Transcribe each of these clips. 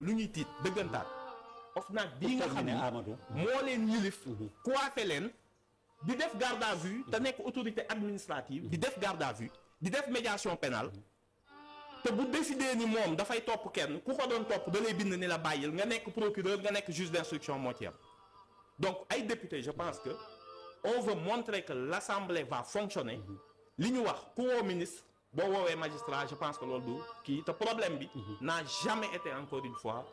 lu ñuy tiit dëggantaan OFNAC bii nga xam ne moo leen yilif coiffé leen di def garde à vue te nekk autorité administrative di def garde à vue di def médiation pénale te bu décidé ni moom dafay topp kenn ku ko doon topp da lay bind ni la bàyyil nga nekk procureur nga nekk juge d'instruction moo ci am donc ay député je pense que on veut montrer que l'Assemblée va fonctionner li ñu wax ku woo ministre boo woowee magistrat je pense que loolu du kii te problème bi n'a jamais été encore une fois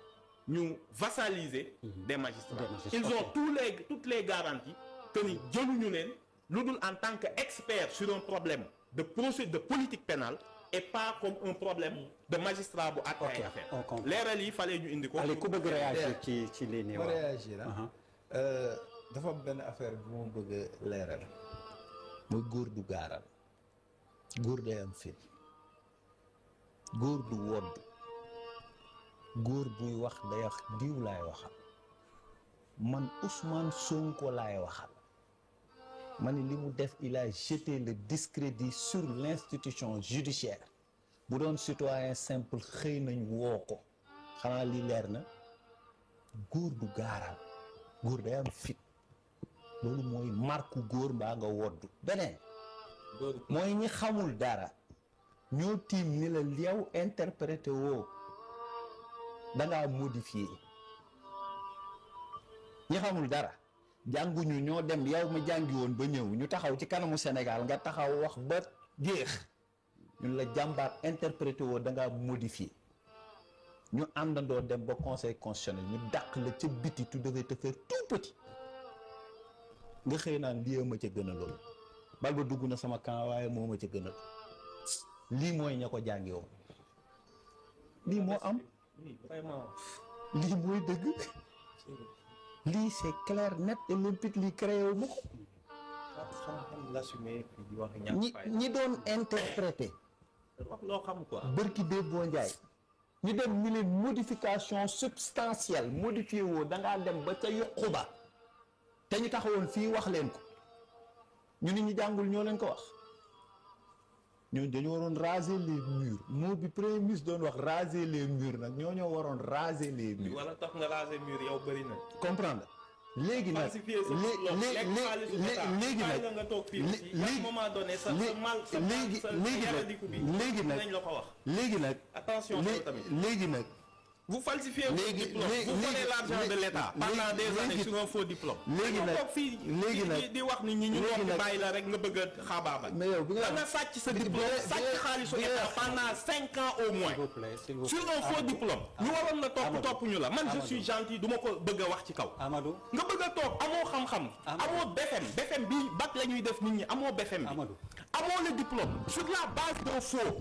ñu vassaliser des magistrats ils ont toutes les garanties que ni jëluñu leen lu dul en tant que expert sur un problème de procédure de politique pénale et pas comme un problème de magistrat bu àtte ay affaire leeral yi fallait ñu indi ko. allez ku bëgg réagir ci lii nii. ma réagir dafa am benn affaire bu ma bëgg a leeral mooy góor du gaaral góor day am fit góor du wodd góor buy wax day wax diw laay waxal man Ousmane Sonko laay waxal ma ne li mu def il a jeté le discrédit sur l'institution judiciaire bu doon citoyen simple xëy nañ woo ko xanaa li leer na góor du gaaral góor day am fit loolu mooy marque góor mbaa nga woddu beneen mooy ñi xamul dara ñoo tiim ni la yow interprété woo dangaa modifié ñi xamul dara jànguñu ñoo dem yow mi jàngi woon ba ñëw ñu taxaw ci kanamu Sénégal nga taxaw wax ba jeex ñun la jàmbaar interprété woo dangaa modifié ñu àndandoo dem ba conseil constitutionnel ñu dàq la ca biti tu devais te faire tout petit nga xëy naan lii ma ca gën a loolu bal ba dugg na sama camp waaye moo ma ca gën a lii mooy ña ko jàngi woon lii moo am lii mooy dëgg lii c'est clair net et limpide lii créé wu ma ko ñi doon interprété wax loo xam quoi bërki dee boo njaay ñu dem ñu leen modification substantielle modifié woo dangaa dem ba ca yuqu ba te ñu taxawoon fii wax leen ko ñu nit ñi jàngul ñoo leen ko wax ñooñu dañu waroon raser les murs moo bi premier ministre doon wax raser les murs nag ñoo waroon raser les murs. wala tax nga raser murs yow bëri na. comprendre léegi nag léegi nag nga toog fii léegi moment donné sa mal sa léegi nag nañ la ko wax. léegi nag attention tamit léegi nag. vous falsifiez vos diplômes, vous prenez l'argent de l'État pendant des années sur un faux diplôme. léegi nag di wax nit ñi ñu doon bàyyi la rek nga bëgg a xaabaabal. mais yow bi nga sàcc sa diplôme sàcc xaalisu État pendant 5 ans au moins. sur un faux diplôme. ñu waroon la topp ñu la man je suis gentil du ma ko bëgg a wax ci kaw. Amadou nga bëgg a toog amoo xam-xam. amoo BFM bi bac la ñuy def nit ñi amoo BFM bi. amoo le diplôme sur la base d'un faux.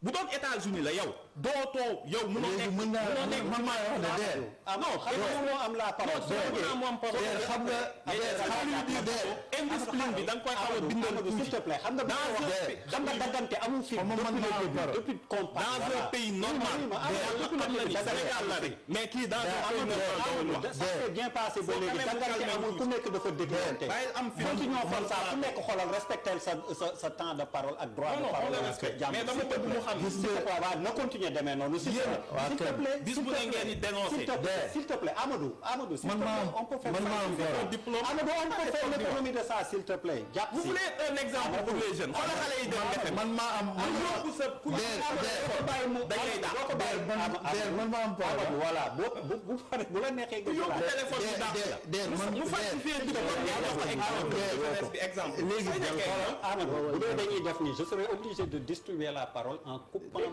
bu doon États-Unis la yow dootoo yow mënoo nekk mën naa man maa wax de DER. non moo am la parole. xam nga indiscipline bi da nga koy xaw a bindal tuuti. s'il te plaît xam nga daggante amul fi depuis dans un pays normal Sénégal la rek mais kii dans un pays normal ça s'est bien passé ba léegi daggante amul ku nekk dafa déggante am fi continuons comme ça ku nekk xoolal respecter sa temps de parole ak droit de parole mais dama bëgg mu xam waaw na continuer demee noonu s'il te plaît bis bu ne ngeen di dénoncer s'il te plaît Amadou s'il te plaît on peut faire Amadou on peut faire l'économie de ça s'il te plaît jàpp vous voulez un exemple pour les jeunes xoolal xale yi dem man maa am man maa am voilà bu pare bu la neexee nga yóbbu téléphone bi mu falsifier exemple léegi Amadou bu dee dañuy def nii je serais obligé de distribuer la parole en coupant le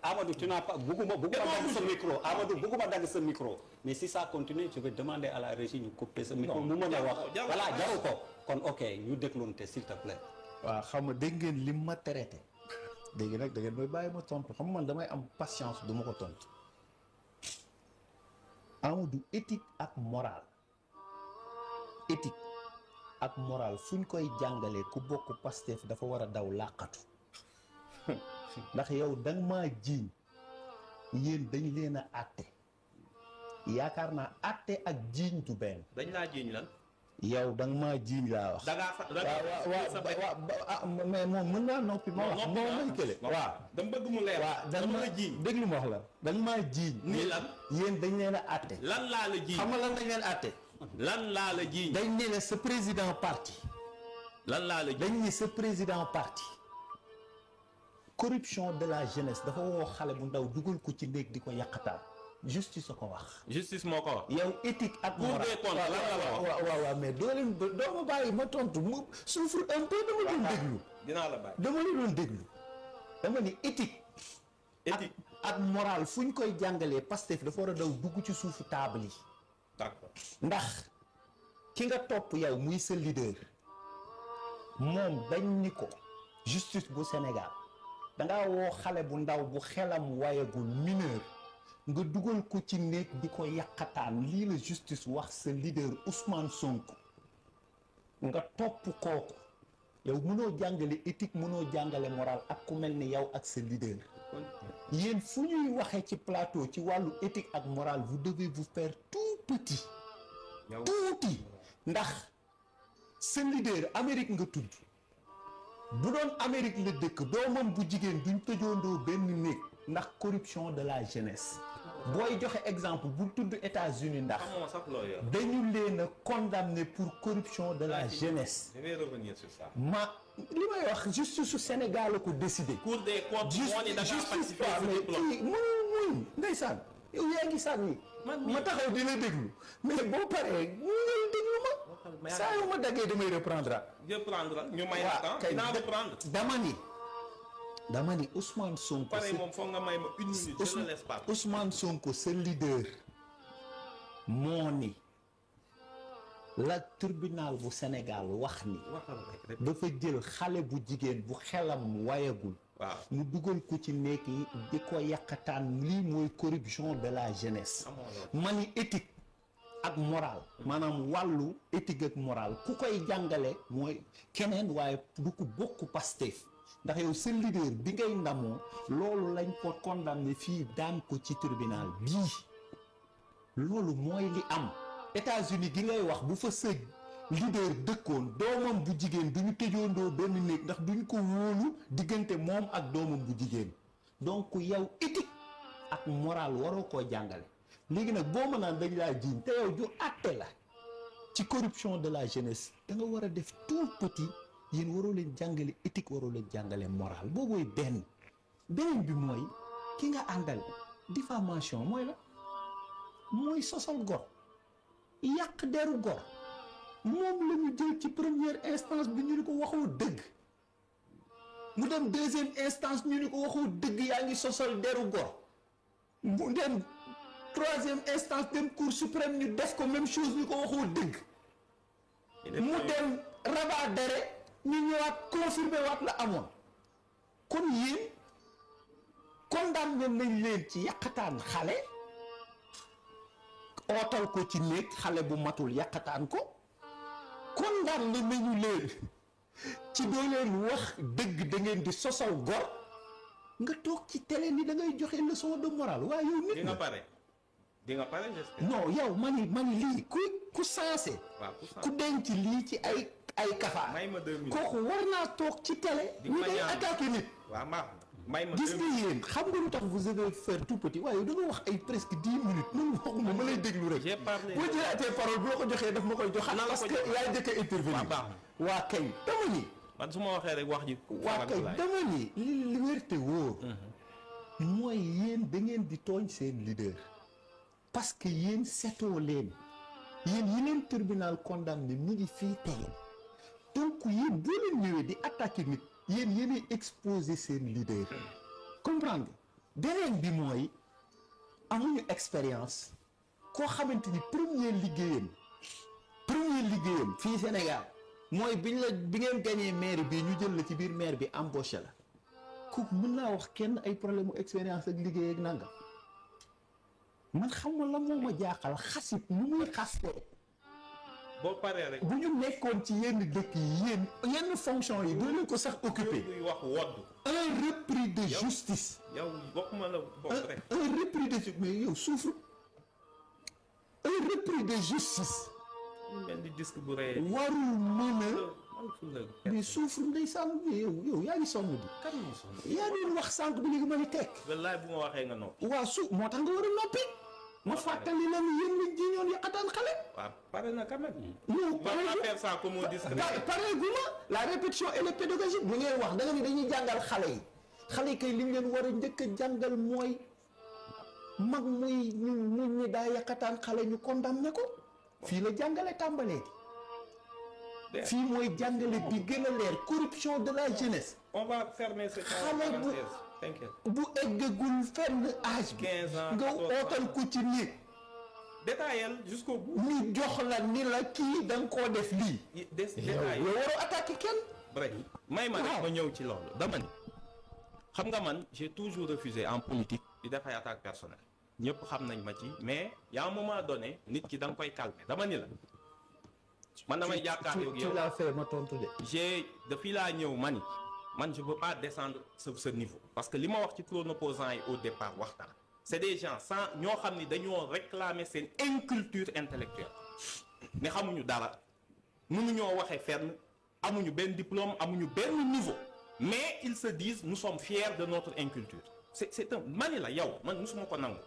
Amadou tu n'as pas bugguma dagg sa micro Amadou bugguma dagg sa micro mais si ça continue je vais demander à la régie ñu couper sa micro mu mën a wax voilà jaru ko kon ok ñu dégloonte s'il te plaît. waaw xam nga dégg ngeen lim ma traité léegi nag da ngeen may bàyyi ma tontu xam nga man damay am patience du ma ko tontu Amadou éthique ak morale ak moral fu ñu koy jàngalee ku bokk Pastef dafa war a daw làqatu ndax yow danga maa jiiñ yéen dañ leen a àtte yaakaar naa àtte ak jiiñ du benn. dañ laa jiiñ lan. yow da nga maa jiiñ laa wax. da ngaa fa waaw mais moom mën naa noppi ma wax. moo may kële waaw. dama bëgg mu leer. waaw da nga maa jiiñ déglu ma wax la. da nga maa jiiñ. nii lan yéen dañ leen a àtte. lan laa la jiiñ xam nga lan dañ leen àtte. lan laa la jiiñ. dañ ne la sa président parti. lan laa la jiiñ dañ ne sa président parti. corruption de la jeunesse dafa woo xale bu ndaw dugal ko ci néeg di ko yàqataan. justice ko wax. justice moo ko wax. yow éthique ak Cour des comptes lan la wax. waaw mais doo ma bàyyi ma tontu mu souffre un peu dama doon déglu. dinaa la bàyyi. dama la doon déglu. dama ni éthique. ak moral fu ñu koy jàngalee Pastef dafa war a daw dugg ci suufu table yi. d'accord ndax ki nga topp yow muy sa leader moom dañ ni ko justice bu Sénégal dangaa woo xale bu ndaw bu xelam wayagul mineur nga dugal ko ci néeg di ko yàqataan lii la justice wax sa leader Ousmane Sonko nga topp kooku yow mënoo jàngale éthique mënoo jàngale moral ak ku mel ni yow ak sa leader yéen fu ñuy waxee ci plateau ci wàllu éthique ak moral vous devez vous faire tout petit tuuti ndax sa leader Amérique nga tudd bu doon Amérique la dëkk doomam bu jigéen duñ tëjoondoo benn néeg ndax corruption de la jeunesse booy joxe exemple bu tudd États-Unis ndax dañu leen a condamné pour corruption de la jeunesse. Je vais revenir sur ça. li may wax justice su Sénégal la ko décidé. Cour des comptes moo ni da ngaa participer ci muñ ndeysaan yow yaa ngi sànni ma taxaw dina déglu mais boo paree mu ngay déglu ma saa yoo ma daggee damay reprendre ñu may la temps dinaa reprendre dama ni Ousmane Sonko pare moom foog nga may ma une minute je ne laisse pas. Ousmane Sonko sa leader moo ni la tribunal bu Sénégal wax ni dafa jël xale bu jigéen bu xelam wayagul waaw mu dugal ko ci nekk yi di ko yàqataan lii mooy corruption de la jeunesse ma ni éthique ak moral maanaam wàllu éthique ak moral ku koy jàngale mooy keneen waaye du ko bokk Pastef ndax yow sa leader bi ngay ndamoo loolu lañ ko condamné fii daan ko ci tribunal bii loolu mooy li am États-Unis gi ngay wax bu fa sëg leader dëkkoon doomam bu jigéen duñu tëjoondoo benn néeg ndax duñ ko wóolu diggante moom ak doomam bu jigéen donc yow éthique ak moral waroo koo jàngale léegi nag boo mën naan dañ laa jiiñ te yow ju àtte la ci corruption de la jeunesse da nga war a def tout petit yéen waroo leen jàngale éthique waroo leen jàngale moral boobooy benn beneen bi mooy ki nga àndal diffamation mooy la mooy sosal gor yàq deru gor moom la ñu jël ci première instance bi ñu ni ko waxoo dëgg mu dem deuxième instance ñu ni ko waxoo dëgg yaa ngi sosal deru gor mu dem troisième instance dem cour suprême ñu def ko même chose ñu ko waxoo dëgg mu dem rabat d'arrêt ñu ñëwaat confirmé waat la amoon kon yéen condamné nañ leen ci yàqataan xale ootal ko ci néeg xale bu matul yàqataan ko condamné nañu leen ci doo leen wax dëgg da ngeen di sosal gor nga toog ci télé ni da ngay joxe leçon de morale waaye yow nit di nga pare non yow mani lii ku sensé ku denc lii ci ay kafaar kooku war naa toog ci télé ñu day attaqué nit gis nga yéen xam nga lu tax vous devez faire tout petit waaye da nga wax ay presque 10 minutes man waxuma ma lay déglu rek boo jëlaatee parole bu la ko joxee daf ma koy joxaat parce que yaa njëkk a intervenir waa kay dama ni man su ma waxee rek wax ji waa kay dama ni li wérte wóor mooy yéen da ngeen di tooñ seen leader parce que yéen setoo leen yéen yi leen tribunal condamné mu ngi fii tey donc yéen boo leen ñëwee di attaqué nit yéen yéenay exposé seen leader comprendre beneen bi mooy amuñu expérience koo xamante ni premier liggéeyam fii Sénégal mooy bi ngeen gagné maire bi ñu jël la ci biir maire bi embauché la kooku mën naa wax kenn ay problème mu expérience ak liggéey ak nangam man xam nga la moo ma jaaxal xasit nu muy xastee boo paree rek bu ñu nekkoon ci yenn dëkk yi yenn fonction yi doo leen ko sax occupé wax wodd un repris de justice yow bokkuma la bokk rek un repris de mais yow souffre un repris de justice mel ni disque bu rëy. warul mën a mais suuf ndeysaan yow yaa ngi sonn di. kan moo sonn. yaa doon wax sànq bi léegi ma ni tekk. wallaay bu ma waxee nga noppi. waaw su moo tax nga war a noppi. ma fàttali la ni yéen ñi ji ñoon yàqataan xale. waaw pare na quand même. non pare na faire ça comme on dit. pare gu ma la répétition et le pédagogique bu ngeen wax da nga ni dañuy jàngal xale yi. xale yi kay li ñu leen war a njëkk a jàngal mooy mag muy ñi daa yàqataan xale ñu condamné ko fii la jàngale tàmbalee fii mooy jàngale bi gën a leer corruption de la jeunesse. on va fermer cette xale bu eggagul fenn âge bi 15 ans nga ootal ko ci nit détaillé jusqu'au bout. ñu jox la ni la kii da nga koo def lii. détaillé yow waroo attaqué kenn. bref may ma rek ma ñëw ci loolu dama ni xam nga man j'ai toujours refusé en politique di def ay attaque personnelle ñëpp xam nañ ma ci mais y a un moment donné nit ki da nga koy calmer dama ni la man damay jàkkaarloo yow tu l'as fait ma tontu de. depuis laa ñëw man je veux pas descendre ce niveau parce que li ma wax ci trône opposant yi au départ waxtaan c'est des gens sans ñoo xam ni dañoo réclamer seen inculture intellectuelle ne xamuñu dara mënuñoo waxee fenn amuñu benn diplôme amuñu benn niveau mais ils se disent nous sommes fiers de notre inculture c'est un mani la yow man musuma ko nangu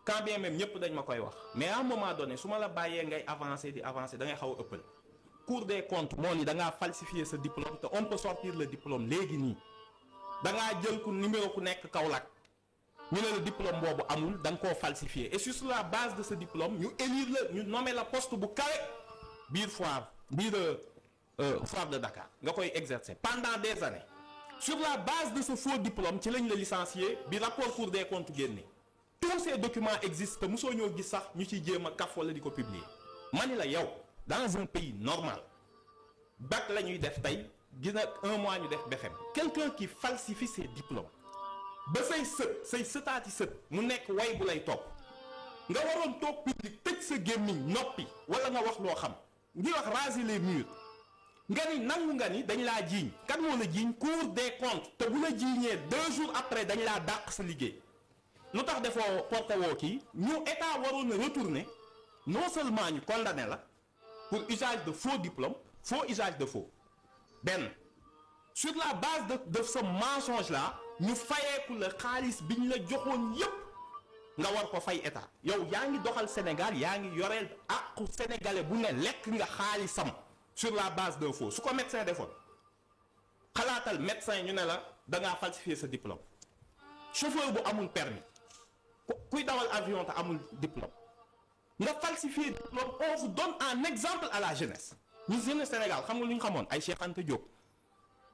quand bien même ñëpp dañ ma koy wax mais à un moment donné su ma la bàyyee ngay avancer di avancer da ngay xaw a ëppal Cour des comptes moo ni da ngaa falsifier sa diplôme te on peut sortir le diplôme léegi nii da ngaa jël ku numéro ku nekk Kaolack ñu ne la diplôme boobu amul da nga koo falsifier et sur la base de ce diplôme ñu élire la ñu nommer la poste bu kawe biir foire de Dakar nga koy exercer pendant des années sur la base de ce faux diplôme ci lañ la licencier bi rapport Cour des comptes génne tous ces documents existent te mosoo ñoo gis sax ñu ciy jéem a kaf wala di ko publier mani la yow dans un pays normal bac la ñuy def tey gis na un mois ñu def BFEM quelqu'un qui falsifie ses diplômes ba say sëtaati sët mu nekk way bu lay topp nga waroon toog public tëj sa gémmiñ noppi wala nga wax loo xam ñuy wax raser les murs nga ni nangu nga ni dañ laa jiiñ kan moo la jiiñ Cour des comptes te bu la jiiñee 2 jours après dañ laa dàq sa liggéey lu tax defoo porté woo kii ñu état waroon a retourner non seulement ñu condamné la pour usage de faux diplôme faux usage de faux benn sur la base de ce mensonge là ñu fayeeku la xaalis bi ñu la joxoon yépp nga war ko fay état yow yaa ngi doxal Sénégal yaa ngi yoreel àqu sénégalais bu ne lekk nga xaalisam sur la base de faux su ko médecin defoon xalaatal médecin ñu ne la da ngaa falsifier sa diplôme chauffeur bu amul permis kuy dawal avion te amul diplôme nga falsifier diplôme on vous donne un exemple à la jeunesse ñu jeunesse Sénégal xam nga lu ñu xamoon ay Cheikh Anta Diop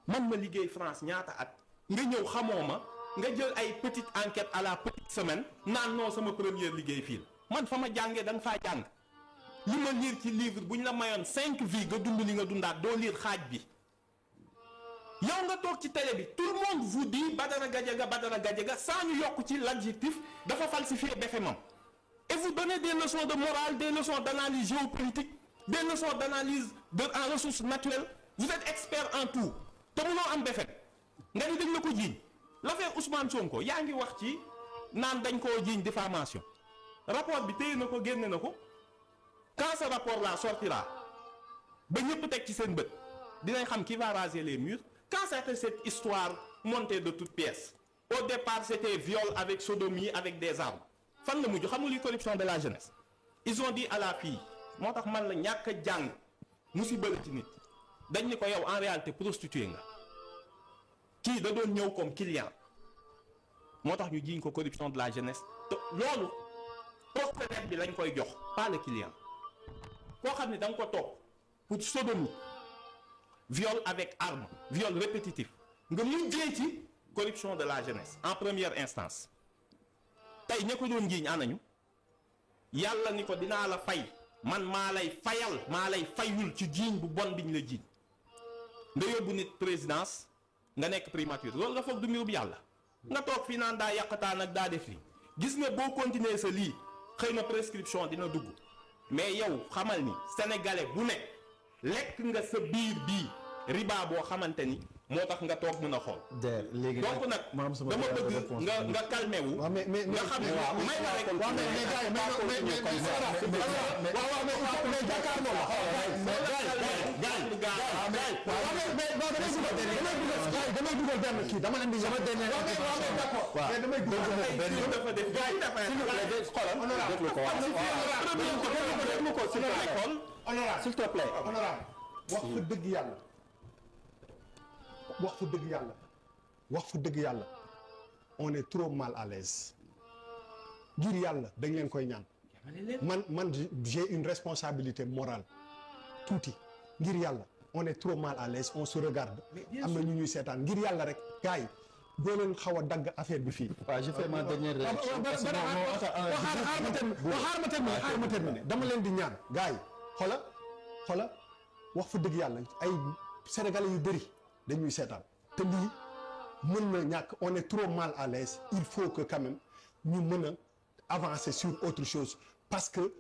man ma liggéey France ñaata at nga ñëw xamoo ma nga jël ay petite enquête à la petite semaine naan non sama première liggéey fii man fa ma jàngee da nga faa jàng li ma lire ci livre bu ñu la mayoon 5 vies nga dund li nga dundaat doo lire xaaj bi yow nga toog ci télé bi tout le monde vous dit Badara Gadiaga sans ñu yokk ci l'adjectif dafa falsifier BFEM et vous donnez des leçons de morale des leçons d'analyse géopolitique des leçons d'analyse en ressources naturelles vous êtes expert en tout te mënoo am BFEM nga ni dañ la ko jiiñ l'affaire Ousmane Sonko yaa ngi wax ci naan dañ koo jiiñ diffamation rapport bi téye na ko génne na ko quand ce rapport là sortira ba ñëpp teg ci seen bët dinañ xam qui va raser les murs quand c'était cette histoire montée de toutes pièces au départ c'était viol avec sodomie avec des armes fan la mujj xam nga luy corruption de la jeunesse ils ont dit à la fille moo tax man la ñàkk a jàng musiba la ci nit dañ ni ko yow en réalité prostituée nga kii da doon ñëw comme client moo tax ñu jiiñ ko corruption de la jeunesse te loolu proxénète bi lañ koy jox pas le client koo xam ne da nga ko toog pour sodomie viol avec arme viol répétitif nga mujjee ci corruption de la jeunesse en première instance tey ña ko doon jiiñ anañu yàlla ni ko dinaa la fay man maa lay fayul ci jiiñ bu bon biñ la jiiñ nga yóbbu nit présidence nga nekk primature loolu nga foog du mbirum yàlla nga toog fii naan daa yàqataan ak daa def lii gis nga boo continuer sa lii xëy na prescription dina dugg mais yow xamal ni sénégalais bu ne lekk nga sa biir bii riba boo xamante ni moo tax nga toog mën a xool. léegi donc nag dama bëgg nga calmé wu. nga xam ne may na rek. waaw mais gars yi mais jàkkaarloo damay dugal benn kii dama leen di sama dernier mais damay dugal benn dafa def s'il te plaît honorable wax fa dëgg yàlla wax fa dëgg yàlla on est trop mal à l'aise ngir yàlla dañ leen koy ñaan man j'ai une responsabilité morale tuuti ngir yàlla on est trop mal à l'aise on se regarde am na ñu ñuy seetaan ngir yàlla rek gars yi doo leen xaw a dagg affaire bi fii. waaw je fais ma dernière réaction. xaar ma terminer dama leen di ñaan gars yi xola wax fa dëgg yàlla ay sénégalais yu bëri dañuy seetaan te lii mën na ñàkk on est trop mal à l'aise il faut que quand même ñu mën a avancer sur autre chose parce que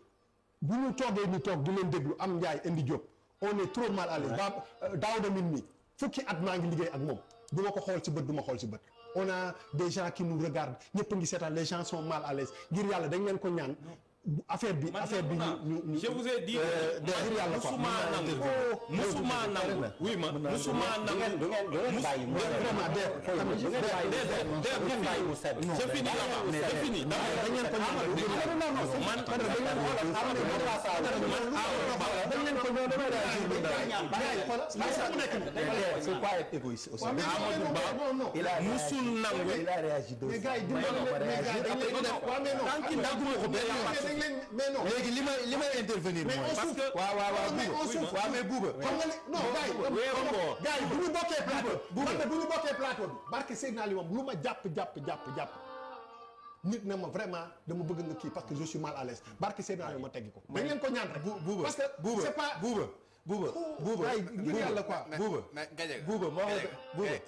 bu ñu toogee ni toog di leen déglu am njaay indi jóg on est trop mal à l'aise Daouda Mine mi fukki at maa ngi liggéey ak moom du ma ko xool ci bët du ma xool ci bët on a des gens qui nous regardent ñëpp a ngi seetaan les gens sont mal à l'aise ngir yàlla dañ leen ko ñaan affaire bi ñu je vous ai dit ngir yàlla quoi musuma nangu oui ma musuma nangu du ngeen bàyyi vraiment je finis je finis dañ leen ko c'est pas être égoïste aussi Amadou Ba musul nangu mais gars yi mais non léegi li may intervenir mooy parce que waaw mais Bouba xam nga non gars yi bu ñu bokkee plateau bu ñu bokkee plateau bi barke Seydina Ali moom lu ma jàpp nit na ma vraiment dama bëgg nga kii parce que je suis mal à l'aise barke Seydina Ali ma teggi ko dañ leen ko ñaan rek Bouba parce que c'est pas Bouba ngir yàlla quoi Bouba moo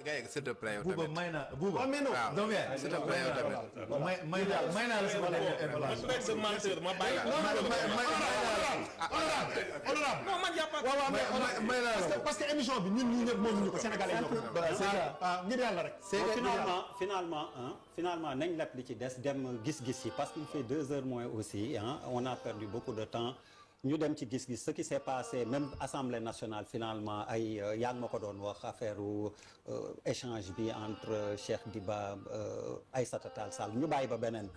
Gaye s'il te plaît Bouba may na Bouba mais non donc s'il te plaît may naa la sama de menteur ma bàyyi honorable non man jàpp may naa la parce que émission bi ñun ñii ñëpp moomuñu ko sénégalais ñoo ko ngir yàlla rek finalement nañ lépp li ci des dem gis-gis yi parce qu'il fait 2 heures moins aussi on a perdu beaucoup de temps ñu dem ci gis-gis ce qui s'est passé même Assemblée nationale finalement ay yaa ngi ma ko doon wax affaire échange bi entre Cheikh Diba Aïssata Tall Sall ñu bàyyi ba beneen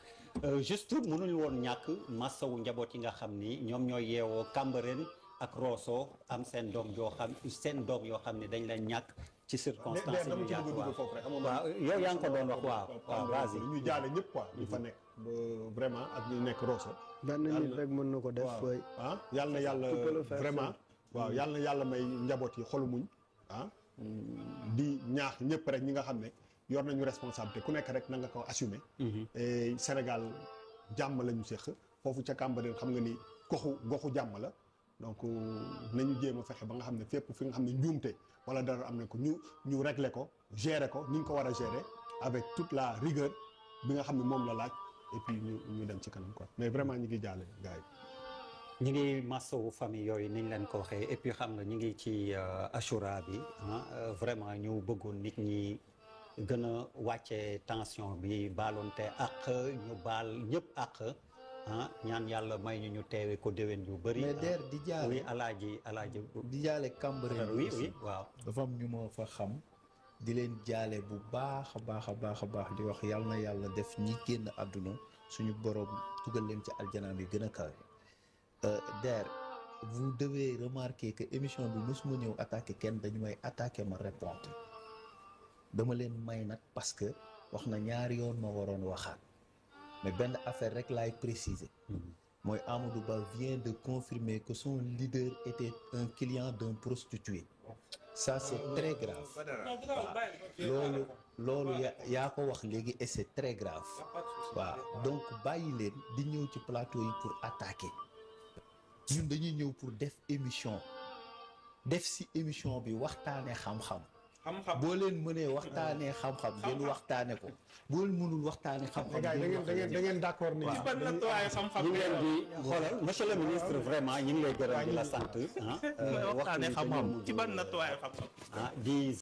juste mënuñu woon ñàkk massawu njaboot yi nga xam ni ñoom ñooy yeewoo Cambérène ak Rosso am seen doom yoo xam ni dañ leen ñàkk ci circonstances yi ñu yaatu waaw yow yaa ngi ko doon wax waaw vas-y ñu jaale ñëpp quoi ñu fa nekk vraiment ak ñu nekk Rosso benn nit rek mën na ko def yàlla na yàlla vraiment waaw yàlla na yàlla may njaboot yi xolu muñ di ñaax ñëpp rek ñi nga xam ne yor nañu responsabilité ku nekk rek na nga ko assumer et Sénégal jàmm la ñu séq foofu ca Cambérène xam nga ni goxu jàmm la donc nañu jéem a fexe ba nga xam ne fépp fi nga xam ne njuumte wala dara am na ko ñu régler ko gérer ko ni ñu ko war a gérer avec toute la rigueur bi nga xam ne moom la laaj et puis ñu dem ci kanam quoi mais vraiment ñu ngi jaale gars yi. ñu ngi massawu famille yooyu ni ñu leen ko waxee et puis xam nga ñu ngi ci Achoura bi vraiment ñu bëggoon nit ñi gën a wàcce tension bi baaloonte ak ñu baal ñëpp ak ñaan yàlla may ñu teewe ko déwén yu bëri. mais der di jaale oui alaaji di jaale Cambérène oui waaw dafa am ñu ma fa xam. di leen jaale bu baax a baax di wax yàlla na yàlla def ñi génn àdduna suñu borom dugal leen ci aljana bi gën a kawe. Der vous devez remarquer que émission bi mosuma ñëw attaqué kenn dañu may attaqué ma répondre dama leen may nag parce que wax na ñaari yoon ma waroon waxaat mais benn affaire rek laay préciser. mooy Amadou Ba vient de confirmer que son leader était un client d'un prostitué. Ça c'est très grave waaw loolu yaa ko wax léegi et c'est très grave waaw donc bàyyi leen di ñëw ci plateau yi pour attaquer ñun dañuy ñëw pour def ci émission bi waxtaane xam-xam boo leen mënee waxtaanee xam-xam ngeen waxtaane ko boo leen mënul waxtaane xam-xam da ngeen d'accord ni ñu ngi leen di xoolal monsieur le ministre vraiment ñu ngi lay gërëm di la sant waxtaane xam-xam ci ban nattuwaay xam-xam di